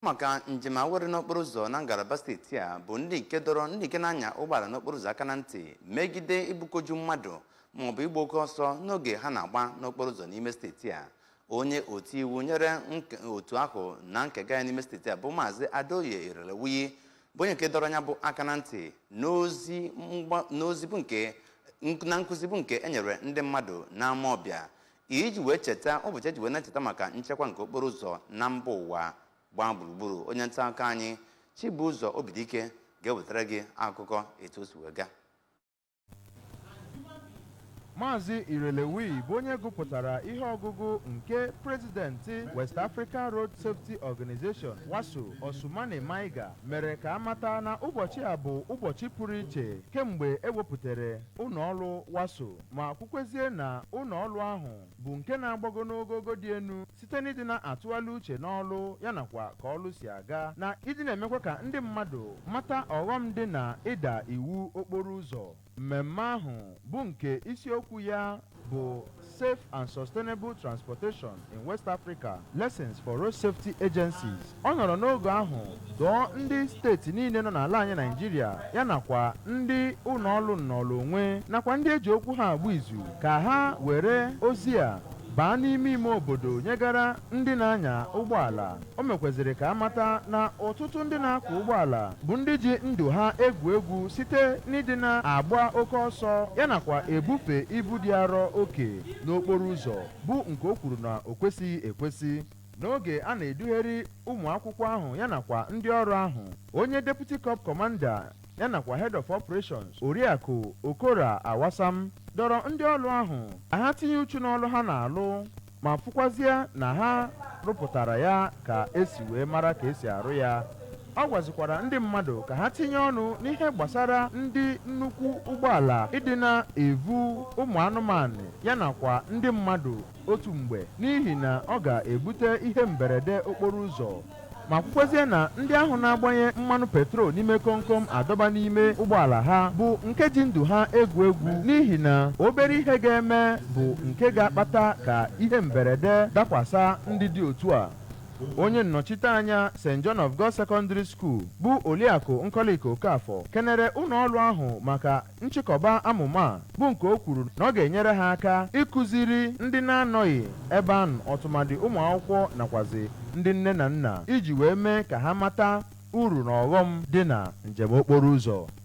Maka njem awere n'okporo ụzọ na ngalaba steeti a bụ ndị nke dọrọ ndị nke na-anya ụgbọala n'okporo ụzọ aka na ntị megide ibukoju mmadụ maọbụ igba oke ọsọ n'oge ha na-agba n'okporo ụzọ n'ime steeti a. Onye oti iwu nyere otu ahụ na nkega ya n'ime steeti a, bụ Maazị Adeoye Irelewuyi, bụ onye nke dọrọ ya bụ aka na ntị n'ozi bụ nke na nkụzi bụ nke e nyere ndị mmadụ n'Amawbịa iji wee cheta ụbọchị eji wee na-echeta maka nchekwa nke okporo ụzọ na mba ụwa gbaa gburugburu. Onye nta akụkọ anyị, Chibụzọ Obidike, ga-ewetara gị akụkọ etu o si wee gaa. Maazị Irelewuyi bụ onye gụpụtara ihe ọgụgụ nke Prezidenti West African Road Safety Organization, WASO, Osumani Maiga, mere ka amata na ụbọchị a bụ ụbọchị pụrụ iche kemgbe ewepụtara ụlọọrụ WASO, ma kwukwezie na ụlọọrụ ahụ bụ nke na-agbago n'ogogo dị elu site n'ịdị na-atụgharị uche n'ọrụ ya nakwa ka ọrụ si aga, na ịdị na-emekwa ka ndị mmadụ mata ọghọm dị na ịda iwu okporo ụzọ. Mmemme ahụ bụ nke isiokwu ya bụ "Safe and Sustainable Transportation in West Africa: Lessons for Road Safety Agencies". Ọ nọrọ n'oge ahụ dọọ ndị steeti niile nọ n'ala anyị Naijiria, ya nakwa ndị ụlọọrụ nnọrọ onwe nakwa ndị eji okwu ha agba izu, ka ha were ozi a baa n'ime ime obodo nyegara ndị na-anya ụgbọala. O mekwaziri ka amata na ọtụtụ ndị na-akwọ ụgbọala bụ ndị ji ndụ ha egwu egwu site n'ịdị na-agba oke ọsọ, ya nakwa ebufe ibu dị arọ oke n'okporo ụzọ, bụ nke o kwuru na o kwesịghị ekwesị. N'oge a na-edugheri ụmụ akwụkwọ ahụ ya nakwa ndị ọrụ ahụ, onye Deputy Corps Commander ya nakwa Head of Operations, Oriakụ Okora Awasam, dọrọ ndị ọrụ ahụ ka ha tinye uchu n'ọrụ ha na-alụ, ma fụkwazie na ha rụpụtara ya ka esi wee mara ka esi arụ ya. Ọ gwazikwara ndị mmadụ ka ha tinye ọnụ n'ihe gbasara ndị nnukwu ụgbọala ịdị na-evu ụmụ anụmanụ ya nakwa ndị mmadụ otu mgbe, n'ihi na ọ ga-ebute ihe mberede okporo ụzọ, ma kwukwezie na ndị ahụ na-agbanye mmanụ petrol n'ime komkom adọba n'ime ụgbọala ha bụ nke ji ndụ ha egwu egwu, n'ihi na obere ihe ga-eme bụ nke ga-akpata ka ihe mberede dakwasa ndị dị otu a. Onye nnọchiteanya St. John of God Secondary School, bụ Oliakụ Nkọlịka Okafọ, kenere ụlọọrụ ahụ maka nchịkọba amụma a, bụ nke o kwuru na ọ ga-enyere ha aka ịkụziri ndị na-anọghị ebe ahụ, ọtụmadị ụmụ akwụkwọ nakwazi ndị nne na nna, iji wee mee ka ha mata uru na ọghọm dị na njem okporo ụzọ.